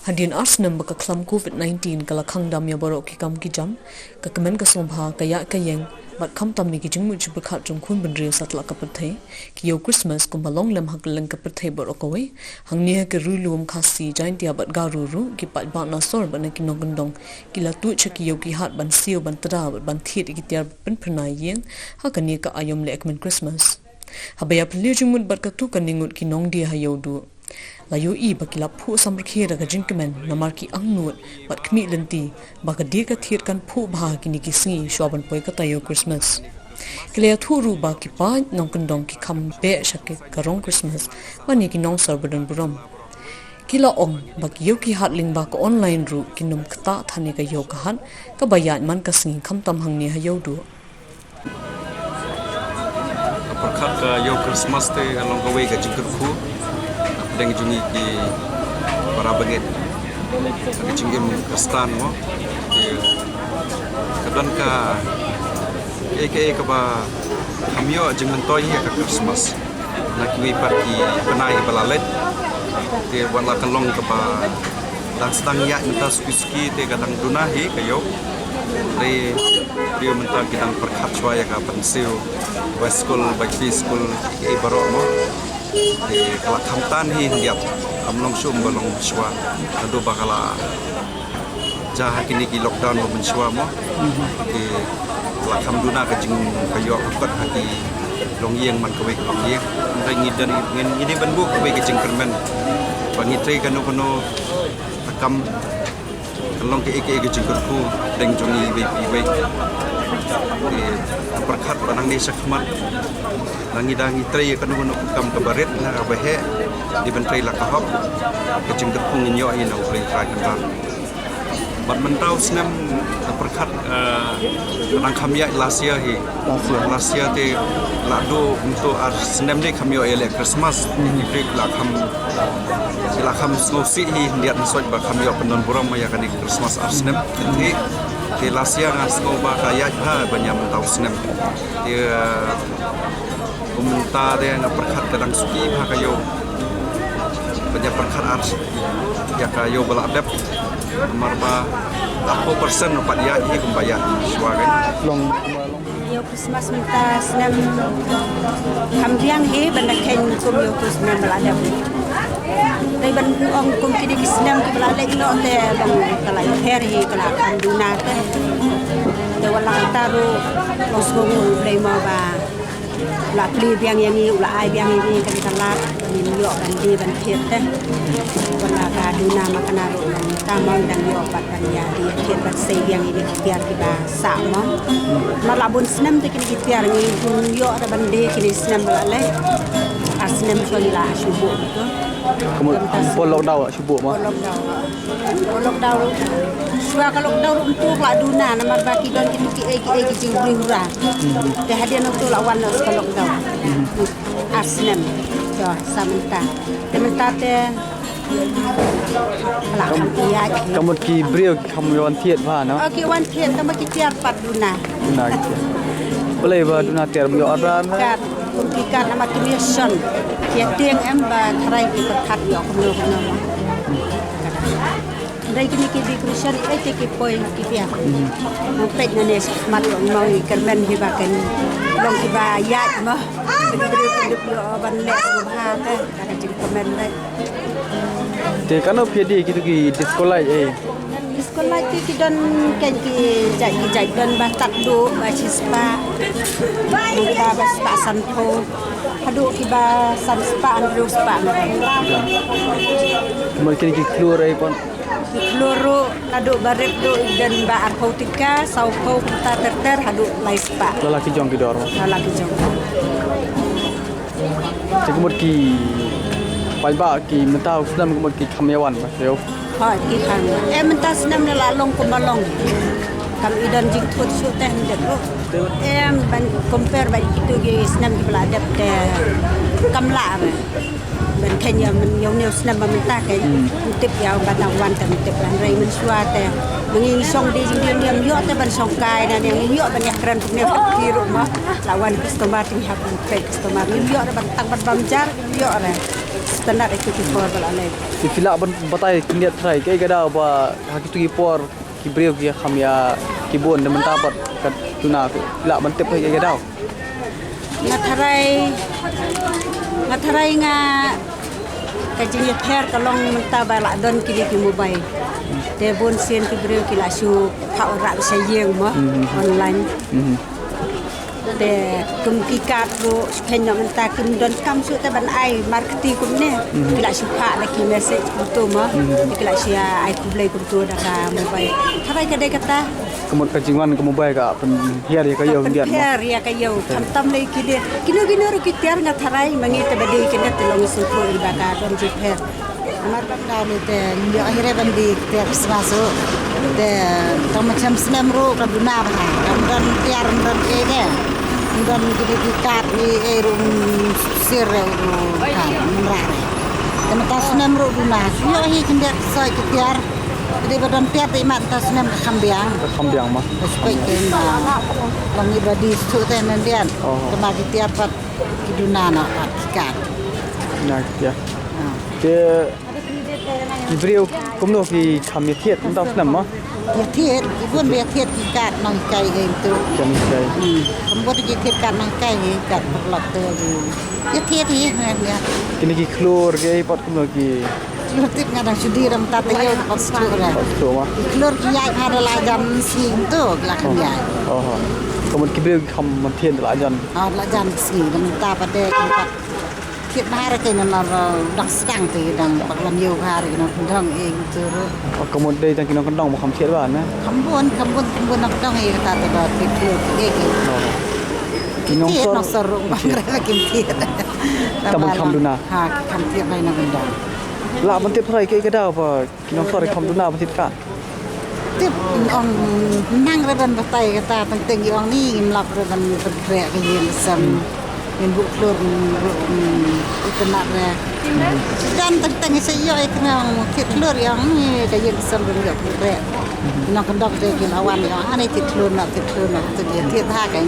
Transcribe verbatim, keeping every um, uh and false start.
Hadien ar snem ba ka khlam covid nineteen ka la khang dam ïa baroh ki kam ki jam, ka kmen ka sngewbha, ka ïaid ka ïeng, bad khamtam ïa ki jingmut jingpyrkhat jong khun bynriew satlak ka pyrthei, ki ïew Christmas kumba long lem ha kylleng ka pyrthei baroh kawei, hangne ha ka ri lum Khasi, Jaintia bad Garo ruh, ki paidbah na sor bad na ki nongkyndong, ki la tuid sha ki ïew ki hat ban siew ban tda bad ban thied ïa ki tiar ba pynphyrnai ïing, ha kane ka aïom lehkmen Christmas. Haba ïapylliew jingmut bad katto katne ngut ki nongdie ha Ïewduh, la ïohi ba ki la phuh samrkhie da ka jingkmen namar ki angnud bad khmih lynti ba ka die ka thied kan phuh bha ha kine ki sngi shuwa ban poi kata ïew Christmas. Ki la ïathuh ruh ba ki paid nongkyndong ki kham beh sha ka rong Christmas ban ïa ki nongsor ba don burom. Ki la ong ba ki ïew ki hat lyngba ka online ruh kin ym ktah than ïa ka ïew ka hat kaba ïaid man ka sngi khamtam hangne ha Ïewduh. Ka pyrkhat ka ïew Christmas te ka long kawei ka jingkyrkhu hapdeng jong ngi ki para bangeit ha ka jingim Khristan mo. Te ka don ka, kaei kaei kaba kham ïoh jingmyntoi hi ha ka Christmas. Na kiwei pat ki bnai ba la leit. Te wat la ka long kaba dang sdang ïaid mynta suki suki te ka dang duna hi ka ïew. Te briew mynta ki dang pyrkhat shuwa ïa ka pynsiew bai skul, bai plie skul, kiei baroh mo. Te ka la kham tan hi hyndiat, kam long shuh ba long shuwa. Naduh ba ka la jia ha kine ki lockdown ba mynshuwa mo. Te la kham duna ka jing, ka ïoh ka kot ha ki longïing man kawei ka longïing. Hynrei ngi dang, ngi, ngi dei ban buh kawei ka jingkyrmen ba ngi trei kano kano ka kam, kan long kaei kaei ka jingkyrkhu hapdeng jong ngi iwei pa iwei. Te nga pyrkhat ba nangne shakhmat, lada ngi dang, ngi trei kano kano ka kam kaba rit ne kaba heh, dei ban trei la ka hok. Ka jingkyrkhu ngin ïoh hi na U Blei Trai Kynrad. Bad mynta u snem, nga pyrkhat, eh, ka dang kham ïaid last year hi. Last year. Last year te la duh kumto ar snem dei kham ïoh ïaleh Christmas. Te ki briew ki la kham, ki la kham sngewsih hi hyndiat hynsoit ba kham ïoh pyndon burom ïa kane Christmas ar snem. Te, te last year nga sngew ba ka ïaid bha ban ïa mynta u snem. Te, eh, Kumta te nga pyrkhat ka dang suki bha ka ïew. Ba nga pyrkhat ar ïa ka ïew ba la dep. Namar ba arphew percent pat ïaid hi kumba ïaid shuwa kein. Long. Ïew Christmas mynta snem kham biang hi ban da kheiñ kum ïew Christmas ba la dep. Dei ban ong kum kine ki snem kiba la leit noh te long ka la ïapher hi, ka la kham duna te. Te wat la kata ruh long sngewnguh U Blei mo ba u la plie biang ïa ngi, u la ai biang ïa ngi kane ka lad, ngin ïoh ban die ban thied te. Wat la ka duna ma kane ruh, nangta mo ngi dang ïoh pat ban ïa die thied ban sei biang ïa kine ki tiar kiba sah mo. Namar la bun snem te kine ki tiar ngi bun ïoh da ban die, kine snem ba la leh. Ar snem shuwa ngi la shu buh to. Ka mut hapoh lockdown la shu buh mo? Hapoh lockdown. Hapoh lockdown ruh. Shuwa ka lockdown ruh mynta la duna namar ba ki don kito kiei kiei ki jingbriew hura. Te hadien nangto la wan noh sha ka lockdown. Ar snem. To, sa mynta. Te mynta te la kham ïaid. Ka mut ki briew ki kham wan thied bha, no? Oh, ki wan thied, tangba ki tiar pat duna. Duna ki tiar. Balei ba duna tiar, ym ïoh artat? Ki kat, kum ki kat namar ki mission. Ki ïa tieng em ba tharai ki pyrkhat ïoh kumno kumno. Dei kine ki decoration, eh, te ki poi ki biang. Mo peit nangne shakhmat, mo i kyrmen hi ba kan long kiba ïaid mo. Ki briew ki dep ïoh ban leh bha te. Ka jingkmen dei. Te kano phi die kito ki disco light, eh? Disco light ki, ki don kein ki jait ki jait, don ba tad duh ba shispah. Nangta ba spah sanphew. Haduh kiba san spah, hynriew spah. Mo kine ki klur, eh, pon? Ki klur ruh naduh ba rit duh don ba arphew tyngka, sawphew, kumta ter ter haduh lai spah. Lada ki jong ki dor mo? Lada ki jong. Te ka mut ki paidbah ki mynta u snem ka mut ki kham ïa wan ba ïew. Ha, ki kham. Eh, mynta snem ne la long kumba long. Kam i don jingthut shuh te hynrei ruh. Em, ban compare bad kito ki snem kiba la dep te kam lah re. Ban khein ïa mynta, ïa une u snem ba mynta khein. Tip ïa u ba dang wan te tip ban rei mynshuwa te. Ngi shong dei jingdei, ïoh te ban shong kai na ngi, ïoh ban ïakren kumne ki ruh mo. La wan customer te ngi hap ban trei customer. Ïoh te ban tang ban bam jar, ïoh re. Standard ïa kito ki por ba la leh. Te phi lah ban batai khyndiat trai kaei ka daw ba ha kito ki por ki briew ki kham ïa ki bun, da mynta pat ka duna, phi lah ban tip kaei ka daw? Nga tharai, nga tharai nga, ka jingïapher ka long mynta ba la don kine ki mobile. Te bun sien ki briew ki la shu phah u rah sha ïing mo, online. Te kum ki card ruh, shu khein noh mynta kim don kam shuh te ban ai marketing kumne. Ki la shu phah da ki message kumto mo. Ki la shu ai khublei kumto da ka mobile. Tharai ka dei kata. Ka mut ka jingwan ka mobile ka pynhiar ïa ka ïew khyndiat mo. Pynhiar ïa ka ïew. Khamtam lei kine. Kino kino ruh ki tiar nga tharai ma ngi te ba dei kine te long sngewthuh ïa ba ka don jingpher. Namar ba ka ni te ïoh hi re ban dei tiar Christmas ruh. Te tang ma chem snem ruh ka duna bha. Kam don tiar, kam don ei de. Kam don kine ki card ei ei ruh, sir ruh ka mra re. Te mynta snem ruh duna. Ïoh hi khyndiat soi ki tiar. Te dei ba don tiar te imat mynta snem ka kham biang. Ka kham biang ma. Respect te ma. Long i ba dei suk te nang dian. Oh. Te ma ki tiar pat ki duna na pat ki card. Na ki tiar. Ah. Te ki briew kumno ki kham ïathied mynta snem ma? Ïathied, ki bun ba ïathied ki card nonghikai ei tu. Ki nonghikai. Hmm. Kam bun ki thied card nonghikai hi, card paralok tu. Ïathied hi, ngan ïa. Kine ki khlur ki ei pat kumno ki. Khlur tip nga dang shu dei dang tat ïa u pat shu ra. Pat shu ma. Ki khlur ki ïaid ha da la jan sngi tu, la kham ïaid. Oh. Ka mut ki briew ki kham ïathied da la jan. Ah, la jan sngi, dang ta pat de ki pat. Thied bha re kane namar, uh, dang sdang te dang bak lam ïew bha re nongkyndong ei tu ruh. Oh, ka mut dei tang ki nongkyndong ba kham thied bha ne? Kham bun, kham bun, kham bun nongkyndong ei kata te ba thied khlur ei ei. Oh. Ki nongsor. Thied nongsor ruh bang re ba kim thied. Tang ban kham duna. Ha, ki kham thied bha nongkyndong. Lah ban tip tharai kaei ka daw ba ki nongsor kham duna ban thied ka. Tip ong nang re ban batai kata teng teng i ong ni ngim lap re ban pyntrei ka ïing ka sem. Ngim buh khlur, ngim buh, ngim itynnad re. Don teng teng i sa ïoh i kynong thied khlur i ong ni ka ïing ka sem ban ïoh pyntrei. Nongkyndong te ki la wan i ong ani thied khlur na, thied khlur na, te ki thied ha ka.